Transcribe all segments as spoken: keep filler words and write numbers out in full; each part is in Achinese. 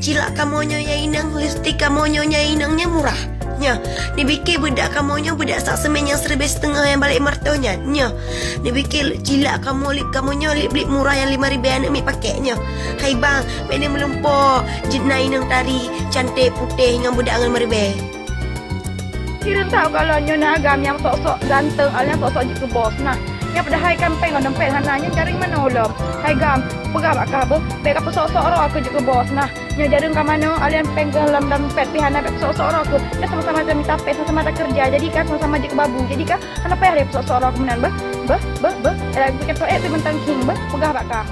Cilak kamoe nyoe nyang inong, lipstik kamoe nyoe nyang inong nyan murah. Nyoe, neubike beudak kamoe nyoe beudak sak seumén nyang siribèe siteungoh nyang balek martoh nyan. Nyoe, neubike cilak kamoe lip kamoe nyoe lip-lip murah nyang lima ribèe aneuk miet pakèk nyoe. Hai bang, bèk neumeulumpoe, jeuet na inong tari, canték, putéh ngon beudak ngon lima ribèe. Hireuen that gohlom nyoe na agam nyang sok-sok ganteng, alah nyang sok-sok jeuet keu bos nah. Nyan padahai kan péng ngon dompet hana, nyan jareung manoe lom. Hai gam, peugah bak kah beuh, bèk ka peusok-sok droe keuh jeuet keu bos nah. Nyoe jareung ka manoe, alah péng keuh lam dompet pih hana, bèk peusok-sok droe keuh. Dah sama-sama tamita péng, sama-sama takeureuja, jadi kan sama-sama jeuet keu babu. Jadi kan hana payah lé peusok-sok droe keuh meunan beuh. Beuh, beuh, beuh. Alah bukét soe ék beuh mantong khieng beuh, peugah bak kah.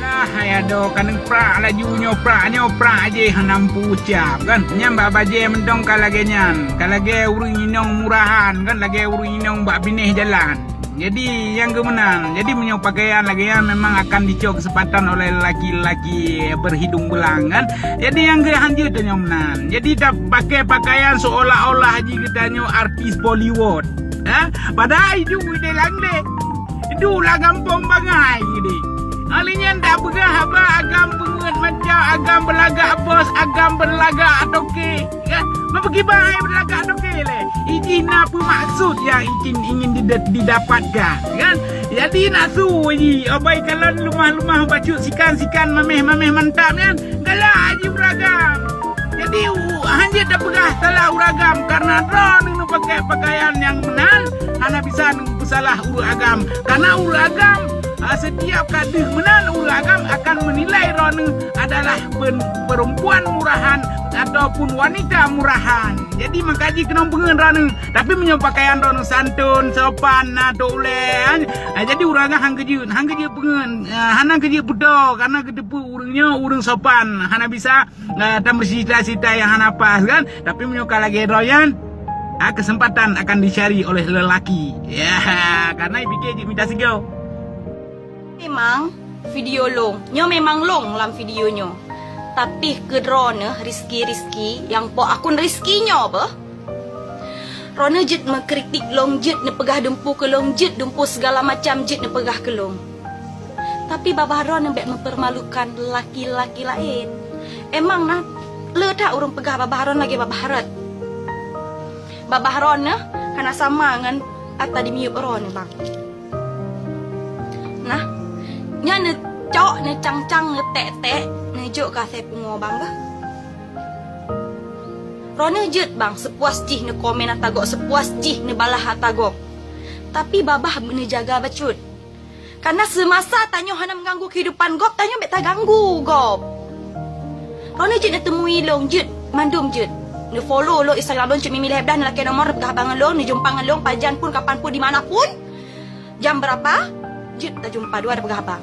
Lah, hai adoe, ka neuprak laju nyoe prak, nyoe prak jih hana meupucap, kan? Nyan bak bajèe mantong ka lagèe nyan, ka lagèe ureueng inong murahan, kan? Lagèe ureueng inong bak binéh jalan. Jadi, nyang keu meunan, jadi meunyoe pakaian lagèe nyan memang akan dicok keuseumpatan oleh lelaki-lelaki berhidung belang, kan? Jadi, nyang keu hanjeuet tanyoe meunan. Jadi, tapakèe pakaian seolah-olah jih geutanyoe artis Bollywood. Ha? Padahai idup idéh lam glé. Duek lam gampông bangai deh. Ahli nyan dak peugah haba agam peungeuet macam agam beulagak bos, agam beulagak toke. Ya, meupeukiban hai beulagak toke lé. Iji na peumaksud nyang ingin, ingin dide-, didapatkan, kan? Jadi na su ji, obai kalon lumah-lumah bacut sikan-sikan mameh-mameh mantap nyan. Galak ji ureueng agam. Jadi, u-, hanjeuet tapeugah salah ureueng agam karena droeneuh neupakèe pakaian nyang meunan, hana bisa neupeusalah ureueng agam. Karena ureueng agam, a, setiap ka deuh meunan ureueng agam akan menilai droeneuh adalah pen-, perempuan murahan ataupun wanita murahan. Jadi, maka jih keunong peungeuet droeneuh. Tapi meunyoe pakaian droeneuh santun, sopan, na tôk ulèe, a, jadi ureueng agam han keujeuet, han keujeuet peungeuet, a, hana keujeuet peutoe karena geuteupeue ureueng nyoe ureueng sopan, hana bisa, eh, tameucita-cita nyang hana pas, kan? Tapi meunyoe ka lagèe droe nyan, ah, kesempatan akan dicari oleh lelaki. Ya, karena ipike jeuet mita sigoe. Memang video lôn, nyoe memang lôn lam video nyoe. Tapi keu droeneuh Rizky-Rizky nyang po akun Rizky nyoe beuh. Droeneuh jeuet meukritik lôn, jeuet neupeugah dumpeue keu lôn, jeuet dumpeue segala macam jeuet neupeugah keu lôn. Tapi babah droeneuh bèk mempermalukan laki-laki laén. Emang na le that ureueng peugah babah droeneuh lagèe babah rot. Babah droeneuh hana sama ngon ata di miyueb droeneuh, bang. Nah, nyan neucok, neucang-cang, neutek-tek, neujok keu asèe pungo bang beuh. Droeneuh jeuet bang, seupuas jih neukomen ata gob, seupuas jih neubalah ata gob. Tapi babah neujaga bacut. Karena seumasa tanyoe hana meuganggu keuhidupan gob, tanyoe bèk taganggu gob. Droeneuh jeuet neuteumui lôn, jeuet, mandum jeuet. Neufollow lôn Instagram lôn, Cut Mimi lhèe blah, neulakèe nomor, neupeugah haba ngon lôn, neujumpa ngon lôn, pajan pun, kapan pun, di mana pun. Jam berapa? Jeuet tajumpa, dua tapeugah haba.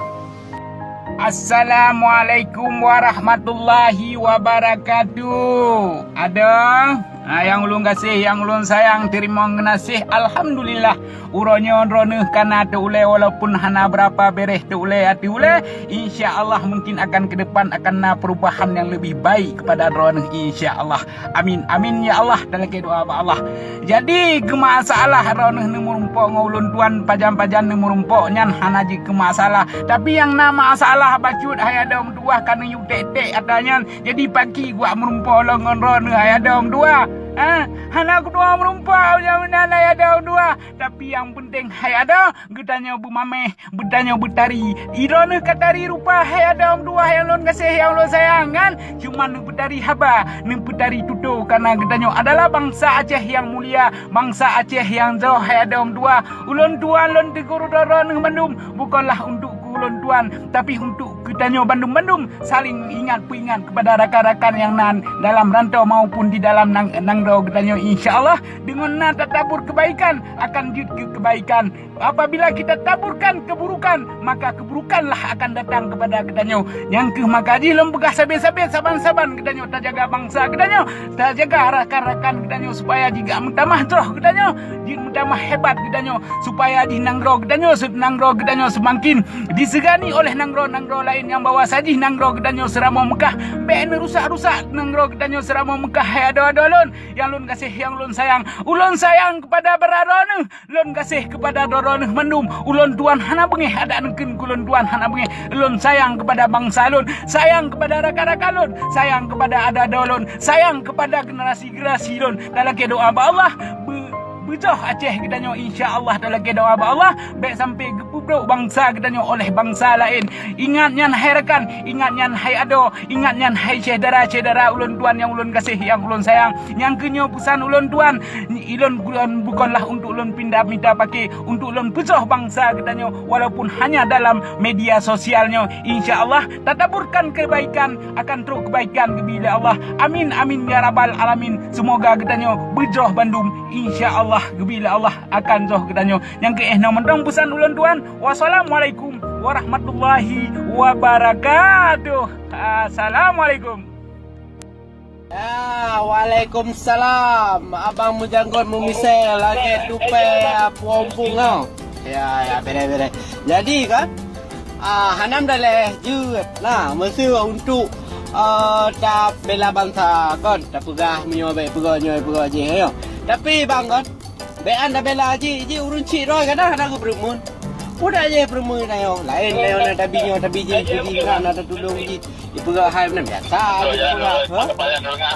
Assalamualaikum warahmatullahi wabarakatuh. Adoe, ah, nyang ulôn gaséh, nyang ulôn sayang, teurimong geunaséh. Alhamdulillah, uroe nyoe droeneuh ka na teu ulèe, walaupun hana beurapa bèrèh teu ulèe ateueh ulèe. Insya Allah, mungkin akan keu depan akan na perubahan nyang leubeh baik keupada droeneuh, insya Allah. Amin, amin, ya Allah, talakèe doa bak Allah. Jadi, keu masalah droeneuh neumeurumpok ngon ulôn tuan, pajan-pajan neumeurumpok nyan hana jeuet keu masalah. Tapi nyang na masalah bacut hai adoe meutuah ka neuyue tek-tek ata nyan. Jadi, paki kuat meurumpok lom ngon droeneuh hai adoe meutuah. Ha? Hana kutuah meurumpok nyang meunan hai adoe meutuah. Tapi nyang peunteng hai adoe, geutanyoe beumamèh, geutanyoe beutari. Droeneuh ka tari rupa hai adoe meutuah nyang lôn gaséh, nyang lôn sayang, kan? Cuma neupeutari haba, neupeutari tutoe, karena geutanyoe adalah bangsa Aceh nyang mulia, bangsa Aceh nyang jroh hai adoe meutuah. Ulôn tuan lôn teuguru droeneuh mandum, bukanlah untuk keu ulôn tuan, tapi untuk geutanyoe bandum-bandum saling ingat peuingat kepada rakan-rakan nyang na dalam rantau maupun di dalam nang-, nanggroe geutanyoe. Insya Allah, deungon na tatabur kebaikan, akan jeuet keu kebaikan. Apabila kita taburkan keburukan, maka keburukanlah akan datang kepada geutanyoe. Nyang kheueh maka jih lôn peugah sabé-sabé saban-saban geutanyoe tajaga bangsa geutanyoe, tajaga rakan-rakan geutanyoe supaya jih meutamah jroh geutanyoe, jih meutamah hebat geutanyoe, supaya jih nanggroe geutanyoe, nanggroe geutanyoe seumaken disegani oleh nanggroe-nanggroe laén. Nyang bahwa sajih nanggroe geutanyoe Seuramoe Meukah, bék neurusak-rusak nanggroe geutanyoe Seuramoe Meukah, hai adoe-adoe lôn nyang lôn gaséh, nyang lôn sayang. Ulôn sayang keupada barô droeneuh, lôn gaséh keupada droe droeneuh mandum. Ulôn tuan hana beungéh, adak neukheun keu ulôn tuan hana beungéh. Lôn sayang keupada bansa lôn, sayang keupada rakan-rakan lôn, sayang keupada adoe-adoe lôn, sayang keupada generasi-generasi lôn. Talakée doá bak Allah, beu- Beujroh Aceh geutanyoe, insya Allah, talakée doá bak Allah, bék sampai geupeubrok bansa geutanyoe oleh bansa laén. Ingat nyan hai rakan, ingat nyan hai adoe, ingat nyan hai syedara-syedara ulôn tuan nyang ulôn gaséh, nyang ulôn sayang. Nyang keuh nyoe peusan ulôn tuan, ulôn, ulôn bukanlah untuk ulôn pindah mita paké, untuk ulôn peujroh bansa geutanyoe, walaupun hanya dalam media sosial nyoe. Insya Allah, tataburkan kebaikan akan trok kebaikan geubi lé Allah. Amin, amin, ya rabbal alamin. Semoga geutanyoe beujroh bandum, insya Allah, geubi lé Allah akan jroh geutanyoe. Nyang keuh eh, nyoe mantong peusan ulôn tuan. Wassalamualaikum warahmatullahi wabarakatuh. Assalamualaikum. Ya, waalaikumsalam. Abang meujanggot meumisée lagée tupée puompung nyoe. Ya, ya, bere-bere. Jadi kan, ah, hana meudaléh jeuet. Nah, meuseu untuk, eh, tabela bansa kon, tapeugah meunyoe bék peugah nyoe peugah jih, ayo. Tapi bang kon, bék an tabela jih, jih ureuëng cit droe kadang hana geupeureumeun. Peue dak jih peureumeun ayo. Laén ayo na tabi nyoe tabi jih, jih na, na tatulông jih. Dipeugah hai meunan biasa aja dipeugah.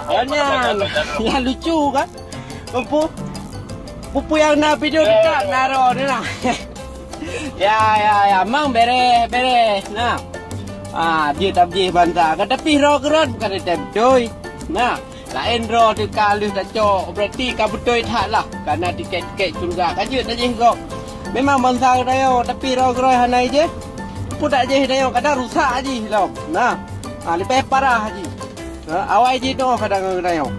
Ha? Nyan, nyan lucu kan? Empu. Pupu yang na video kita naro ni lah. Ya, ya, ya, mang beres, beres. Nah. Ah, dia tak boleh bantah. Kata pih roh kerat bukan dia betul. Nah, lain roh teuka leuh tacok. Berarti ka betul that lah. Karena tiket-tiket syurga ka jeuet dah jih gob. Memang bansa geutanyoe, tapi roh keroh hana jih. Pun tak jih tanyoe, kadang rusak jih lom. Nah. Ha, leubeh parah jih. Ha, awai jih doh kadang ngon tanyoe.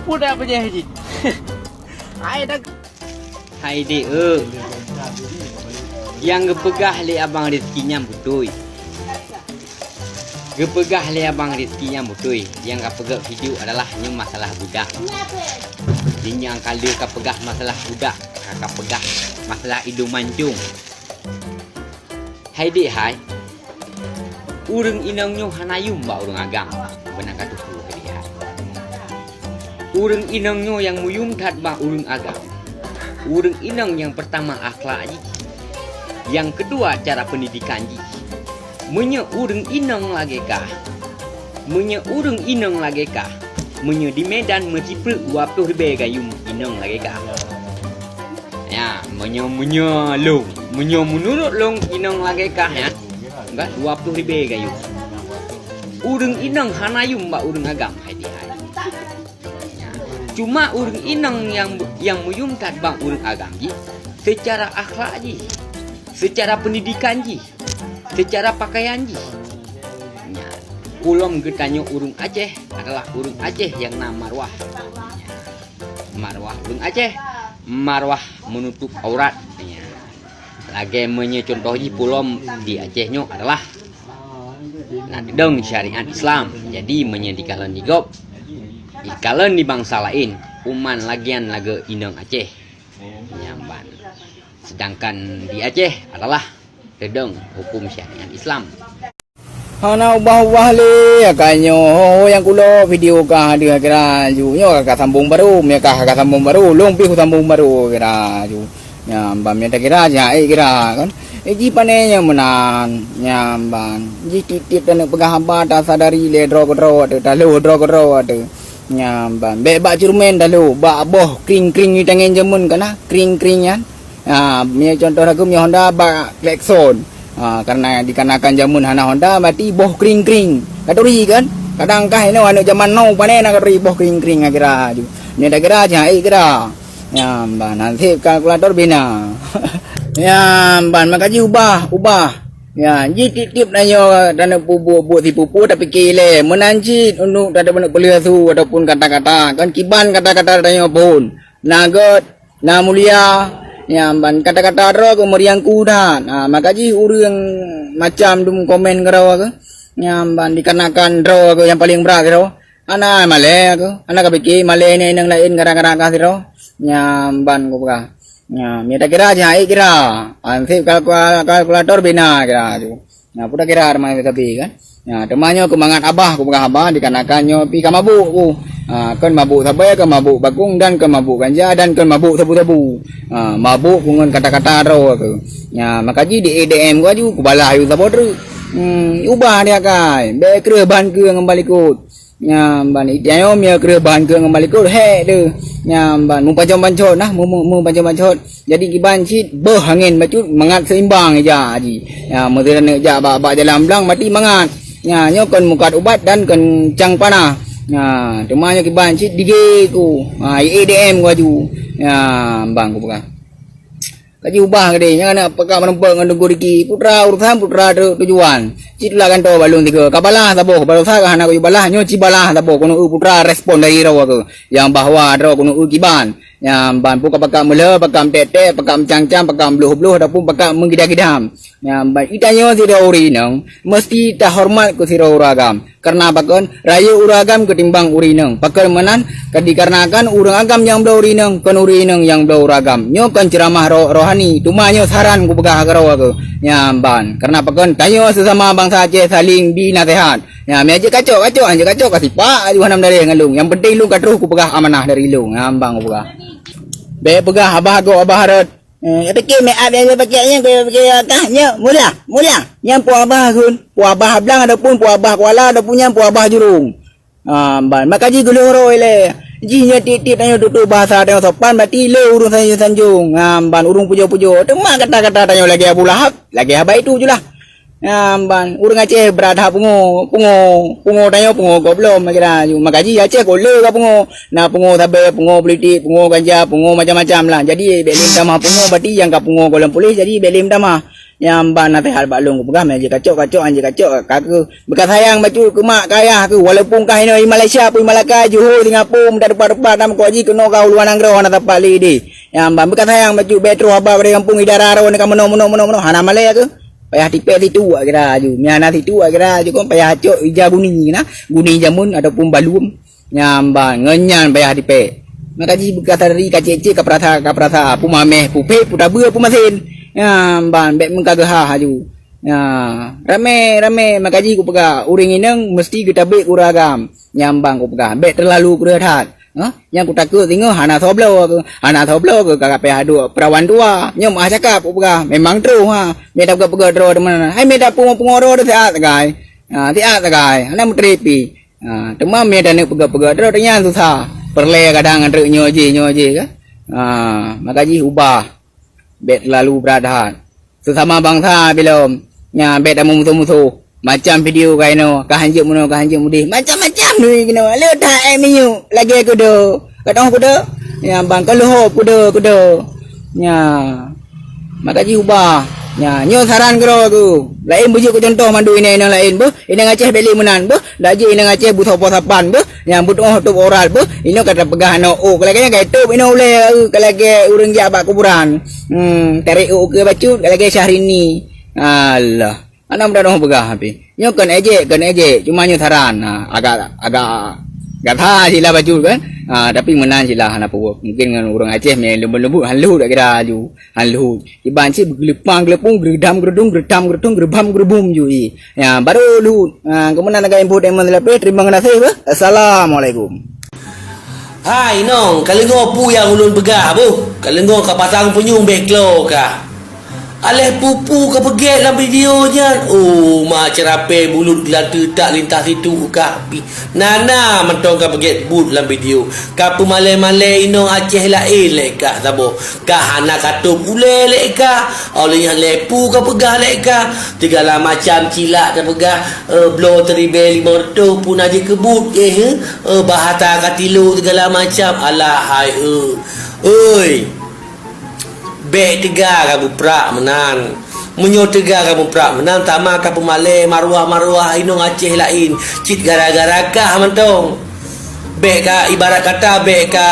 Peue dak peujeh jih. Hai dak. Hai dek, eh. Nyang geupeugah lé Abang Rizky nyan beutôi. Geupeugah lé Abang Rizky nyan beutôi. Nyang ka peugah video adalah nyoe masalah budak. Di nyang ka lheueh ka peugah masalah budak, ka, ka peugah masalah idong mancung. Hai dek hai, ureuëng inong nyoe hana yum bak ureuëng agam, beuna ka teupeue hai dek hai. Ureuëng inong nyoe nyang meuyum that bak ureuëng agam. Ureuëng inong nyang peurtama akhlak jih, nyang keudua cara peundidikan jih. Meunyoe ureuëng inong lagée kah, meunyoe ureuëng inong lagée kah, meunyoe di Medan meusipreuk dua ploh ribée gayum inong lagée kah. Ya, meunyoe, meunyoe lôn, meunyoe meunurot lôn inong lagée kah nyan, enggak dua ploh ribée gayum. Ureuëng inong hana yum bak ureuëng agam hai dek hai. Cuma ureuëng inong nyang, nyang meuyum that bak ureuëng agam jih, seucara akhlak jih, seucara peundidikan jih, seucara pakaian jih. Nyan, ulôn geutanyoe ureuëng Aceh adalah ureuëng Aceh nyang na marwah. Marwah ureuëng Aceh, marwah meunutup aurat. Nyan. Lagée meunyoe cuntoh jih pulom di Aceh nyoe adalah na teudong syariat Islam. Jadi meunyoe dikalon di gob, dikalon di bansa laén, uman lagian lagée inong Aceh. Nyan ban. Sedangkan di Aceh adalah teudong huköm syariat Islam. Hana ubah-ubah lé, akai nyoe, ho nyang kulok video ka deuh kira ju. Nyoe ka sambung baru, meuka ka sambung baru, lôn pih sambung baru kira ju. Nyan ban meutakira jai kira kan. Eh, ji pane nyang meunan, nyan ban. Ji tiep-tiep taneuk peugah haba tasadari lé droe keudroe teuh, taloh droe keudroe teuh. Nyan ban. Bék bak ceureumen taloh, bak boh kring-kring di tangen jameun kana, kring-kring nyan. Ha, misalnya contoh lagu misalnya Honda bak klakson. Ha, karena dikarenakan jameun hana Honda, berarti boh kring-kring. Katuri kan? Kadang kah inoe aneuk jaman now pane na katuri boh kring-kring kira ju. Nyoe dak kira aja, eh kira. Ya, ban nasib kalkulator bina. Ya, ban maka ji ubah, ubah. Ya, ji tiep-tiep tanyoe dan pupuk-pupuk si pupuk tapi kile meunan cit untuk tadi peuleusu ataupun kata-kata kan kiban kata-kata tanyoe pun. Na gét, na mulia, nyan ban kata-kata droe keuh meuriangku that. Ha, maka jih ureuëng macam dum komen keudroe keuh, nyan ban dikarenakan droe keuh nyang paleng brat keudroe. Hana malée keuh, hana kapike malée nyan inong laén gara-gara kah sidroe. Nyan ban kupeugah. Nyan, mita kira jih hai kira. Ansip kalkula-, kalkulator bina kira tu. Nah, peue takira teuma sabe kan? Nah, teuma nyoe keumangat abah kupeugah abah dikarenakan nyoe pih ka mabuk ku. Ha, kon mabuk sabe, kon mabuk bakong dan kon mabuk ganja dan kon mabuk sabu-sabu. Ha, mabuk ku ngon kata-kata droe ku. Nah, maka jih di A D M ku aju kubalah yue saboh treuk. Hmm, ubah dia kai. Bèk kreueh ban keue ngon balikot. Nyang ban itiayo mie kreueh ban keue ngon balikot hék tu. Nyang ban mupancong-pancot nah, mu-, mu-, mupancong-pancot. Jadi kiban cit beuh angén bacut mangat seimbang ija ji. Ya, meusira neuk jak bak, bak jalan blang mati mangat. Ya, nyoe kon mukat ubat dan kon cang panah. Ya, teuma nyoe kiban cit dige ku. Ha, I E D M ku aju. Ya, bang kupeugah. Ka jiubah keudeh, nyan aneuk peuka meurumpok ngon Teungku Riki. Putra urusan, putra tu-, tujuan. Cit tula gantoe bak lôn tiga. Ka balah saboh, baroesa ka hana kujak balah, nyoe ci balah saboh. Keuneuk eu putra respon dari droe keuh. Nyang bahwa droe keuneuk eu kiban. Nyang ban pun ka pakat meulhö, pakat meutek-tek, pakat meucang-cang, pakat meubloh-bloh, ataupun pakat meugidam-gidam. Nyang ban itanyoe sidroe ureueng inong, meusti tahoreumat keu sidroe ureueng agam. Kareuna pakon? Rayeuk ureueng agam keutimbang ureueng inong. Pakon meunan? Ka dikarenakan ureueng agam nyang bloe ureueng inong, kon ureueng inong nyang bloe ureueng agam. Nyoe kon ceuramah roh-, rohani, teuma nyoe saran kupeugah keudroe keuh. Nyang ban. Kareuna pakon? Tanyoe seusama bansa Aceh saling bi naseuhat. Nya, meunan jeuet kacok, kacok, han jeuet kacok, ka sipak aju hana meudareh ngon lôn. Nyang penting lôn ka troh kupeugah amanah dari lôn. Nyang ban kupeugah. Bèk peugah abah gob, abah rot. Eh, ya pike meu'ab nyang pakai nyan, kau pike kah nyoe, mulia, mulia. Nyan po abah gun, po abah blang ataupun po abah kuala ataupun nyan po abah jurong. Ah, ban, maka jih geuleuh roe lé. Jih nyoe tiep-tiep tanyoe tutoe bahasa tanyoe sopan, berarti le ureueng sanjong-sanjong. Ah, ban, ureueng pujoe-pujoe. Teuma kata-kata tanyoe lagèe Abu Lahab, lagèe haba itu julah. Nyang ban, ureueng Aceh brat that pungo, pungo, pungo tanyoe pungo goblom kira aju. Maka jih Aceh kon le ka pungo. Na pungo sabe, pungo politik, pungo ganja, pungo macam-macam lah. Jadi bèk lé meutamah pungo, berarti nyang ka pungo goh lom puléh, jadi bèk lé meutamah. Nyang ban naseuhat bak lôn kupeugah, meunan jeuet kacok, kacok, han jeuet kacok, ka keuh. Beuka sayang bacut keu mak keu ayah keuh, walaupun kah inoe di Malaysia pun, Malaka, Johor, Singapura, muda teumpat-teumpat, na meuko jih keunoe ka uluan nanggroe hana sapat lé deh. Nyang ban beuka sayang bacut bèk troh haba bak gampông idara droe ka meunoe, meunoe, meunoe, meunoe, hana malèe keuh. Payah tipèe situ awak kira aju. Mia na situ awak kira aju kon payah cok ija guni na, guni jameun ataupun baluem. Nyang ban ngon nyan payah tipèe. Maka jih beuka sadari ka cék-cék ka peurasa, ka peurasa, pu mamèh, pu phép, pu tabeue, pu masen. Nyang ban bèk meuka geuhah aju. Nya, ramè, ramè maka jih kupeugah, ureueng inong meusti geutabek keu ureueng agam. Nyang ban kupeugah, bèk teulalu kreueh that. Hah? Nyang kutakot singoh hana soe bloe keuh, hana soe bloe keuh ka payah duek peurawan dua. Nyoe meuah cakap kupeugah, memang troh ha. Mita peugah-peugah droe teuma. Hai mita pungo-pungo droe siat sagai. Ha, siat sagai. Hana meuteuri pi. Ha, teuma mita neuk peugah-peugah droe teuh nyan susah. Peureulèe kadang ngon treuk nyoe jih, nyoe jih kah. Ha, maka jih ubah. Bèk teulalu brat that. Seusama bansa bilom. Nya, bèk tameumusoh-musoh. Macam video ka inoe, ka hanjeuet meunoe, ka hanjeuet mudeh. Macam-macam nui keunoe. Le that ék minyeuk lagèe kudo. Ka teuh kudo. Nya, ban ka leuhop kudo, kudo. Nya. Maka jih ubah. Nya, nyoe saran keudroe keuh. Laén beujeuet keu cuntoh mandum inong-inong laén beuh. Inong Aceh bèk lé meunan beuh. Dak jeuet inong Aceh beusoe po sapan beuh. Nyang beutu'oh tôb urat beuh, inoe ka tapeugah aneuk ôk, ka lagèe nyan ka itôb inoe ulèe, ka lagèe ureueng jak bak kuburan. Hmm, tarek ôk keu bacut, ka lagèe Syahrini. Alah, hana meudaroh peugah pih. Nyoe kon ejek, kon ejek, cuma nyoe saran. Ha, agak, agak gata cit lah bacut kan. Ha, tapi meunan cit lah hana peue. Mungkin ngon ureueng Aceh meunan leumbut-leumbut han lheueh dak kira aju. Han lheueh. Iban cit geuleupang geuleupung, geureudam geureudong, geureudam geureudong, geureubam geureubum ju i. Ya, baru lheueh. Ha, keumudian agak info teuma lapeh. Terima kasih beuh. Assalamualaikum. Hai nong, ka leungoe peue nyang ulôn peugah beuh? Ka leungoe ka pasang punyueng bèk klo kah. Aléh peue-peue ka peugèt lam video nyan. Oh, ma ceurapèe bulut geulanteue tak lintas situ kah pih. Na-na mantong ka peugèt buet lam video. Ka peumalèe-malèe inong Aceh laén lé kah saboh. Ka hana ka tôb ulèe lé kah. Óh lheueh nyan lé peue ka peugah lé kah. Sigala macam cilak ka peugah, eh, bloe teuribèe limong reutôh pun na jikeubut, eh, eh, bahasa ka tilu sigala macam. Alah hai, eh. Oi. Bèk teuga ka beuprak meunan. Meunyoe teuga ka beuprak meunan, sama ka peumalèe maruah-maruah inong Aceh laén cit gara-gara kah mantong. Bèk ka, ibarat kata, bèk ka,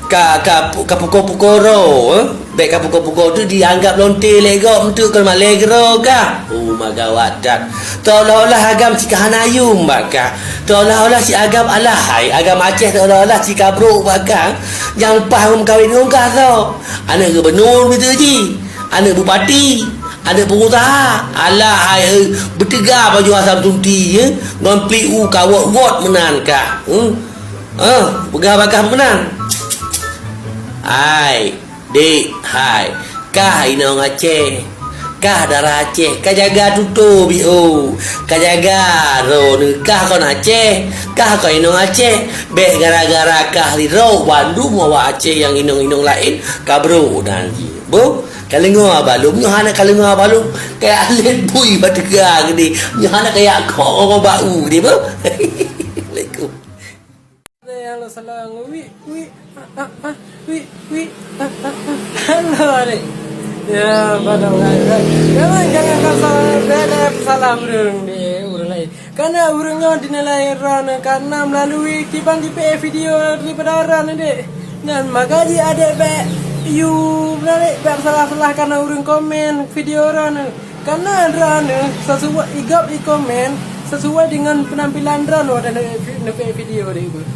ka, ka, ka puko-puko droe, eh? Bèk ka puko-puko tu dianggap lonte lé gob, enteuk kon malèe keudroe kah. Oh, ma gawat that. Teuolah-olah agam cit ka hana yum bak kah. Teuolah-olah cit agam alahai, agam Aceh teuolah-olah cit ka brok bak kah. Nyang paih meukawen ngon kah soe? Aneuk gubunur beutôi jih. Aneuk bupati. Aneuk peungusaha, alah hai, eh, beuteuga baju asam sunti, eh, ngon pli u ka wot-wot meunan kah. Hmm? Eh, peugah bagaih meunan. Hai, dek, hai. Kah inong Aceh. Kah dara Aceh. Ka jaga tutoe biôh. Ka jaga droeneuh. Kah kon Aceh. Kah kon inong Aceh. Bèk gara-gara kah sidroe bandum awak Aceh nyang inong-inong laén ka brôk nan jih. Boh? Ka leungoe haba lôn, nyoe hana ka leungoe haba lôn. Kayak alet bui bak teuga geude. Nyoe hana kayak kok ngon bak u geude, beuh. Assalamualaikum. Halo, salam. Wi, wi, ah, ah, ah, wi, wi, ah, ah, ah. Halo, Adik. Ya, pada orang lain. Jangan, jangan kau salah, beda salah ureueng deh, ureueng lain. Kana ureueng nyoe dinilai droeneuh kana meulalui kiban jipi-e video daripada droeneuh dek. Nyan maka jih adek bèk yue meunalek bèk salah-salah kana ureueng komen video droeneuh. Kana droeneuh sesuai igop ikomen sesuai dengan penampilan droeneuh dan neupi-e video dek beuh.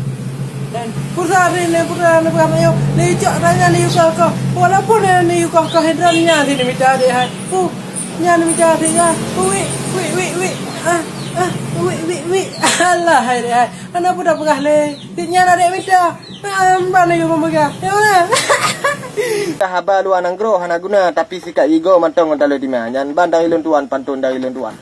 Dan pura ri ne pura ne pura mayo, le cok tanya le yukoh koh. Walaupun ne yukoh koh hidran nya sini mita dek hai. Uh, Nyan mita siga, wik, wik, wik, wik. Ah, ah, wik, wik, wik. Alah, hai deh, hai. Hana peue tapeugah lé. Nyan adek mita. Ah, ban lagèe peugah. Ya mana? Haba luwa nanggroe hana guna, tapi sikat gigoe mantong ngon taloe tima. Nyan ban dari lôn tuan, pantôn dari lôn tuan.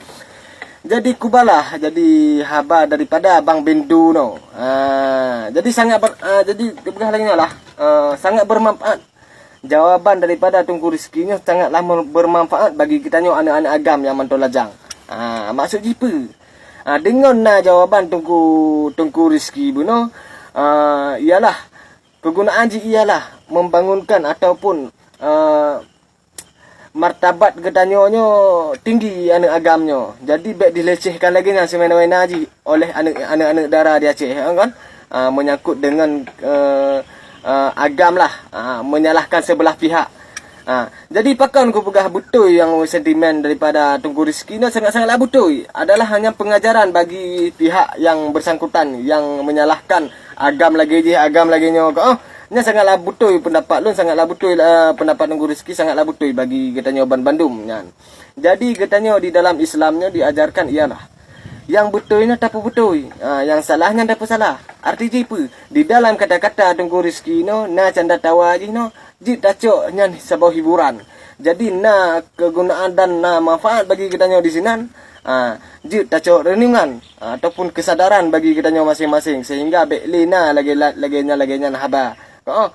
Jadi kubalah, jadi haba daripada Abang Bendu no. Ah, jadi sangat ber, ah, jadi peugah lagèe nyoe lah. Ah, sangat bermanfaat. Jawaban daripada Teungku Rizki nyoe sangatlah mer-, bermanfaat bagi geutanyoe aneuk-aneuk agam nyang mantong lajang. Ha, maksud jih peue? Ha, deungon na jawaban Teungku, Teungku Rizki bunoe, ha, ialah, kegunaan jih ialah membangunkan ataupun, ha, martabat geutanyoe nyoe tinggi aneuk agam nyoe. Jadi, bèk dilecehkan lagèe nyan simain-main jih oleh aneuk, aneuk-aneuk dara di Aceh, ha, kan? Ah, menyangkut dengan, eh, eh, agam lah, ah, menyalahkan sebelah pihak. Ah, jadi pakon kupeugah beutôi nyang sentimen daripada Teungku Rizki nyoe sangat-sangatlah beutôi. Adalah hanya pengajaran bagi pihak yang bersangkutan yang menyalahkan agam lagèe jih, agam lagèe nyoe. Oh, nyan sangatlah beutôi pendapat lôn, sangatlah beutôi, eh, pendapat Teungku Rizki sangatlah beutôi bagi geutanyoe ban bandum nyan. Jadi geutanyoe di dalam Islam nyoe diajarkan ialah nyang beutôi nyan tapeubeutôi, ha, nyang salah nyan tapeusalah. Arti jih peue? Di dalam kata-kata Teungku Rizki nyoe na canda tawa jih nyoe, jeuet tacok nyan saboh hiburan. Jadi na kegunaan dan na manfaat bagi geutanyoe di sinan, ha, jeuet tacok renungan, ha, ataupun kesadaran bagi geutanyoe maséng-maséng sehingga bèk lé na lagèe, lagèe nyan, lagèe nyan haba. Oh.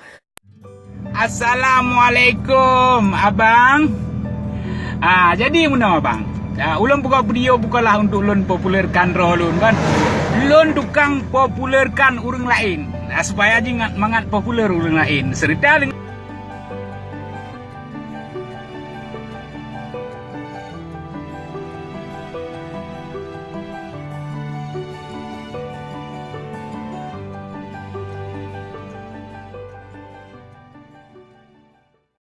Assalamualaikum, abang. Ah, jadi meunoe, abang. Ah, ulôn buka video bukanlah untuk lôn populerkan droe lôn, kan. Lôn tukang populerkan ureueng laén. Ah, supaya jih ngat mangat populer ureueng laén. Serta dengan